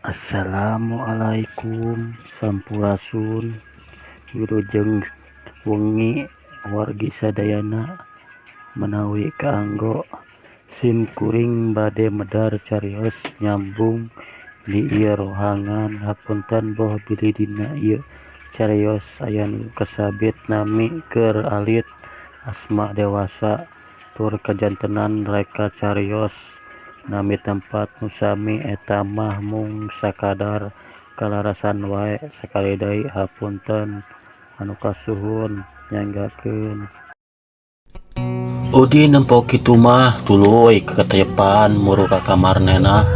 Assalamualaikum sampurasun wilujeng wengi wargi sadayana menawi kaanggo sim kuring bade medar carios nyambung di ieu rohangan hapunten boh bilih dina ieu carios aya nu kasabit nami keur alit asma dewasa tur kajantenan reka carios nami tempat nu sami eta mah mung sakadar kalarasan wae sakali deui hapunten anu kasuhun nyanggakeun. Udin nempo kitu mah tuluy kakatepan muru ka kamar Nenah.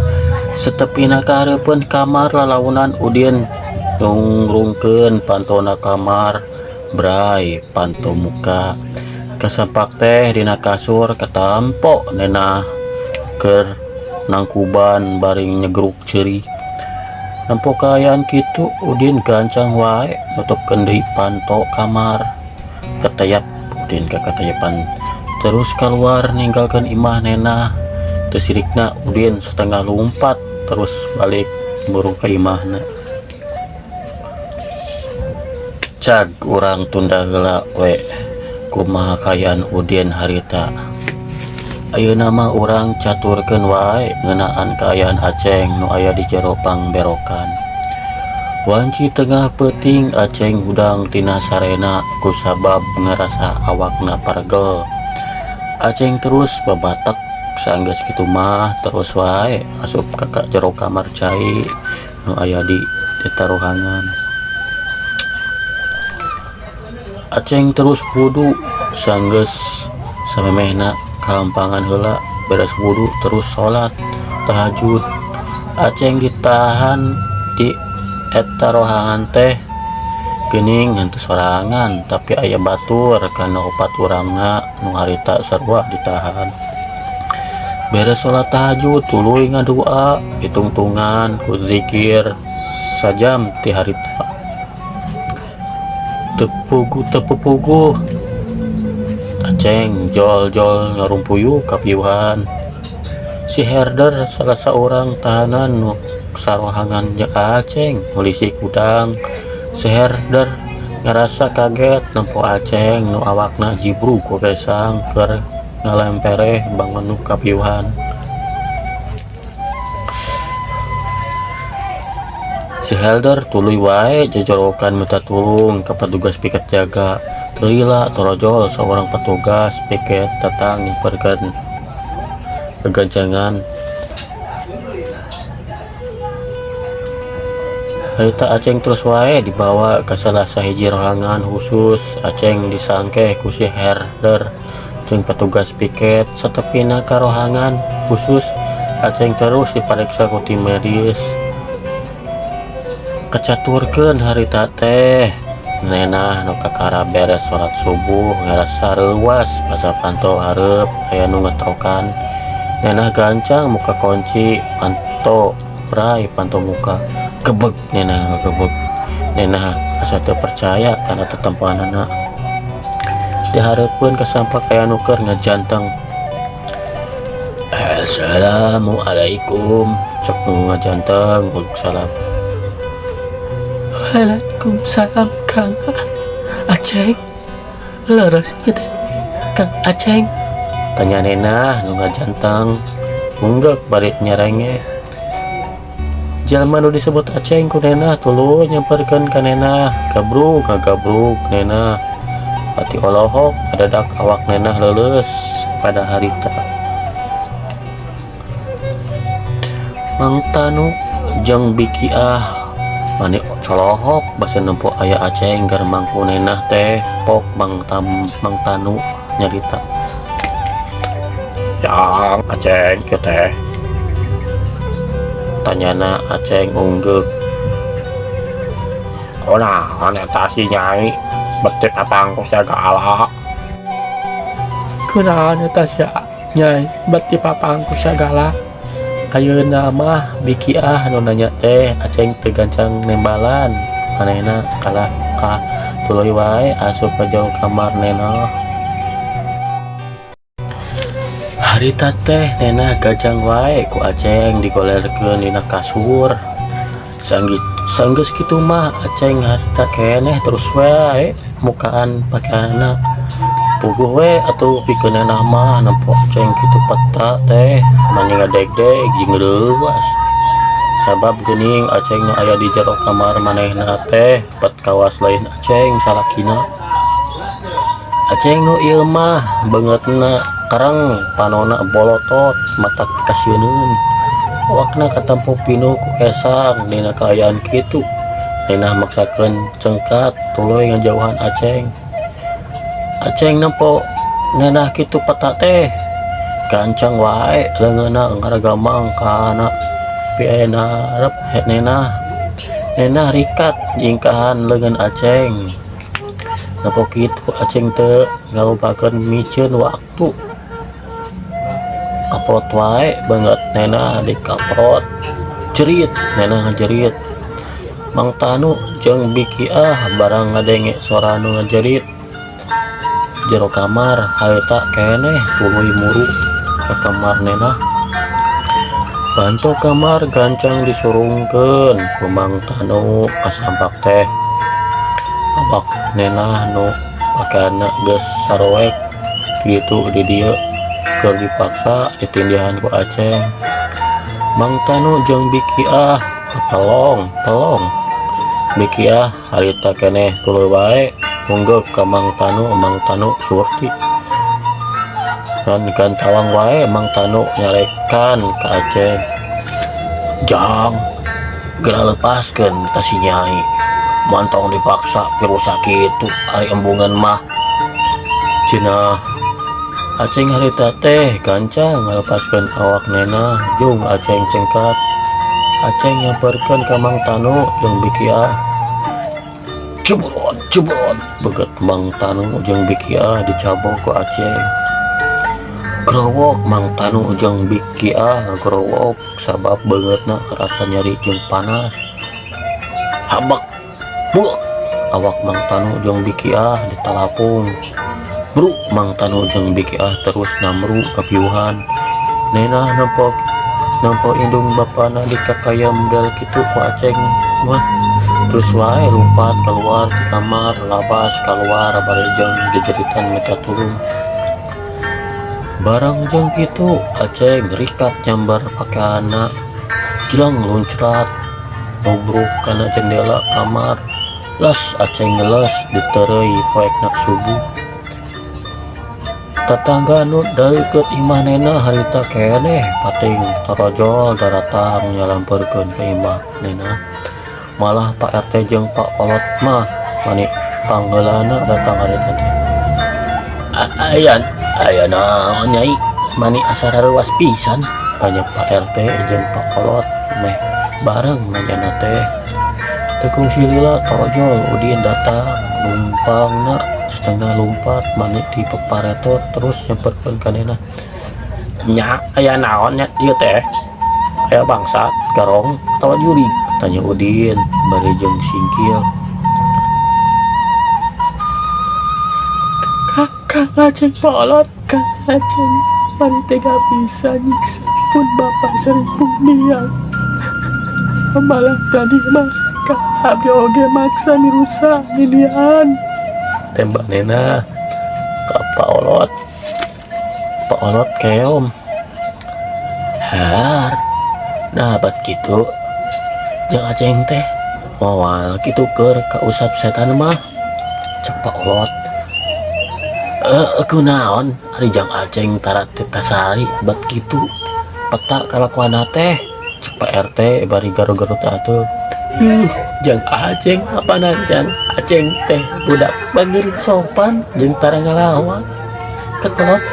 Setepina ka hareupeun kamar lalaunan Udin nungrungkeun pantona kamar bray panto muka. Kasampak teh dina kasur katampo Nenah keur nangkuban bari nyegruk ceurik. Nempo kaayaan kitu Udin gancang wae nutupkeun deui panto kamar. Keteyap Udin kakateyepan terus kaluar ninggalkeun imah Nenah. Teu sirikna Udin satengah lumpat terus balik muru ka imahna. Cag urang tunda heula we kumaha kaayaan Udin harita. Ayeuna mah urang caturkeun wae ngeunaan kaayaan Aceng nu aya di jero pangberokan. Wanci tengah peuting Aceng hudang tina sarena kusabab ngarasa awakna paregel. Aceng terus babatek sanggeus kitu mah terus wae asup ka jero kamar cai nu aya di eta rohangan. Aceng terus wudu sanggeus samemehna kahampangan heula beres wudu terus salat tahajud. Aceng ditahan di eta rohangan teh geuning henteu sorangan tapi aya batur kana opat urangna nu harita sarua ditahan. Beres salat tahajud tuluy ngadua ditungtungan ku zikir sajam ti harita. Teu puguh teu pupuguh Aceng jol-jol ngarumpuyuh kapiuhan. Si Herder salah saurang tahanan nu sarohangan jeung Aceng ngulisik hudang. Si Herder ngarasa kaget nempo Aceng nu awakna jibrug ku gesang keur ngalempereh bangun nu kapiuhan. Si Helder tuluy wae jajorokan minta tulung ka petugas piket jaga. Teu lila torojol saurang petugas piket datang nyamperkeun gagancangan. Harita Aceng terus wae dibawa ka salah sahiji rohangan khusus. Aceng disangkeh ku si Herder jeung petugas piket. Satepina ka rohangan khusus, Aceng terus dipariksa ku tim medis. Kacaturkeun harita teh Nenah nu kakara beres salat subuh ngarasa reuwas basa panto hareup aya nu ngetrokan. Nenah gancang muka kunci panto bray panto muka. Gebeg Nenah ngagebeg. Nenah asa teu percaya kana tetempoanana. Dihareupeun kasampak aya nu keur ngajanteng. Assalamualaikum cek nu ngajanteng salam. Waalaikumsalam Kang Aceng. Leres ieu teh Kang Aceng. Tanya Nenah nu ngajanteng unggek bari nyerenge. Jalma nu disebut Aceng ku Nenah tuluy nyamperkeun ka Nenah. Gabrug ngagabrug Nenah. Pati olohok ngadadak awak Nenah leuleus pada harita. Mang Tanu jeung Bikiah mani colohok basa nempo aya Aceng gar mangku Nenah teh pok Mang Tam Mang Tanu nyarita. Yang Aceng kieu teh. Tanyana Aceng unggeuk. Kunaon eta si Nyai beti papangku sagala. Kunaon eta si Nyai beti papangku sagala. Ayeuna mah Bikiah nu nanya teh Aceng teu gancang nembalan manehna kalah ka tuluy wae asup ka jero kamar Nenah. Harita teh Nenah gajang wae ku Aceng digolerkeun dina kasur. Sanggeus kitu mah Aceng harita keneh terus wae mukaan pakeanana. Puguh we atuh pikeun nenah mah nempo Aceng kitu peta teh mani ngadegdeg jeung reuas. Sabab geuning Aceng nu aya di jero kamar manehna teh pet kawas lain Aceng salakina. Aceng nu ieu mah beungeutna kereng, panona bolotot, matak pikasieuneun. Awakna katempo pinuh ku esang dina kaayaan kitu. Nenah maksakeun cengkat tuluy ngajauhan Aceng. Aceng nempo nenah kitu peta teh gancang wae leungeunna ngaragamang kana pianarep nenah. Nenah rikat nyingkahan leungeun Aceng. Nempo kitu Aceng teu ngalobakeun miceun waktu. Kaprot wae beungeut nenah dikaprot. Jerit nenah ngajerit. Mang Tanu jeung Bikiah barang ngadenge sora nu ngajerit jero kamar harita keneh tuluy muru ka kamar nenah. Banto kamar gancang disurungkeun ku Mang Tanu kasampak teh. Awak nenah nu pakeanna geus saroek ditu di dieu keur dipaksa ditindihan ku Aceng. Mang Tanu jeung Bikiah pelong pelong. Bikiah harita keneh tuluy wae munggeuk ka Mang Tanu, Mang Tanu surti. Ngan gantawang wae Mang Tanu nyarekan ka Aceng. Jang, geura lepaskeun ka si Nyai. Mantong dipaksa pirusa kitu ari embungeun mah. Cenah Aceng harita teh gancang ngalepaskeun awak nenah jeung Aceng cengkat. Aceng nyamperkeun ka Mang Tanu jeung Bikiah. Cebrot, cebrot, beget Mang Tanu jeung Bikiah dicabok ku Aceng. Growok Mang Tanu jeung Bikiah growok sabab beungeutna karasa nyeri jeung panas. Habak, buek, awak Mang Tanu jeung Bikiah ditalapung. Bruk Mang Tanu jeung Bikiah terus namru kapiuhan. Nenah nempo indung bapana dikakaya model kitu ku Aceng mah. Terus wae lumpat keluar di kamar, labas keluar bari jeung jejeritan minta tulung. Barang jeung kitu Aceng rikat nyambar pakeanna, jeleng luncrat nubruk kana jendela kamar. Les Aceng ngeles ditereuy poekna subuh. Tatangga nu dareukeut imah nenah harita keneh pating torojol daratang nyalamperkeun ka imah nenah. Malah Pak RT jeung Pak Kolot mah mani panggeulana datang harita teh. Ayan, aya naon Nyai? Mani asa rareuwas pisan? Tanya Pak RT jeung Pak Kolot meh bareng nanyana teh. Teu kungsi lila torojol Udin datang numpangna setengah lumpat mani ti peparetot terus nyamperkeun ka nenah. Nya aya naon nya ieu teh? Aya bangsat garong atawa jurig? Tanya Udin bari jeung singkil. Kang Aceng polot, Kang Aceng mani tega bisa nyiksa pun bapak sering biang. Malah tadi mah ka abdi oge maksa mirusa midian. Tembak nena ka Pak Olot. Pak Olot keom. Har. Nah bat kitu. Jeung Aceng teh moal kitu keur kausap setan mah. Cek Pak Olot. Kunaon ari jang Aceng tara teu tasari bat kitu. Peta kalakuanna teh. Cek Pak RT bari garu-garu teh atuh. Duh, jang Aceng apa jang Aceng teh budak bager sopan jeung tara ngalawan. Kekelot.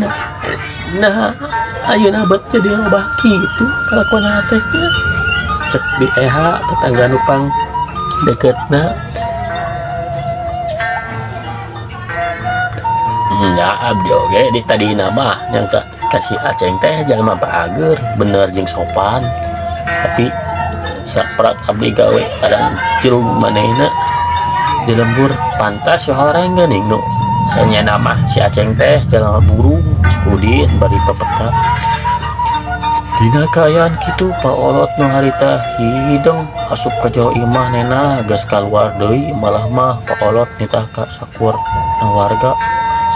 Nah, nah ayeuna bet jadi loba kitu kalakuanna teh nya. Cek di EH tetangga nupang deketna. Nya abdi oge di tadina mah nyangka kasih Aceng teh jalma bager bener jeung sopan. Tapi saprat abdi gawe kadang jerug manehna di lembur pantas horeng geuning nu sanyana mah si Aceng teh jalma burung cek Udin bari pepeta. Dina kaayaan kitu, Pa Olot nu harita hideng asup ka jero imah Nena. Geus kaluar deui, malah mah Pa Olot nitah ka sakur na warga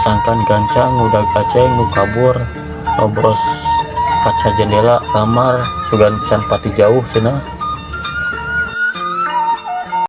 sangkan gancang ngudag Aceng nu kabur nobros kaca jendela kamar, sugan can pati jauh cenah.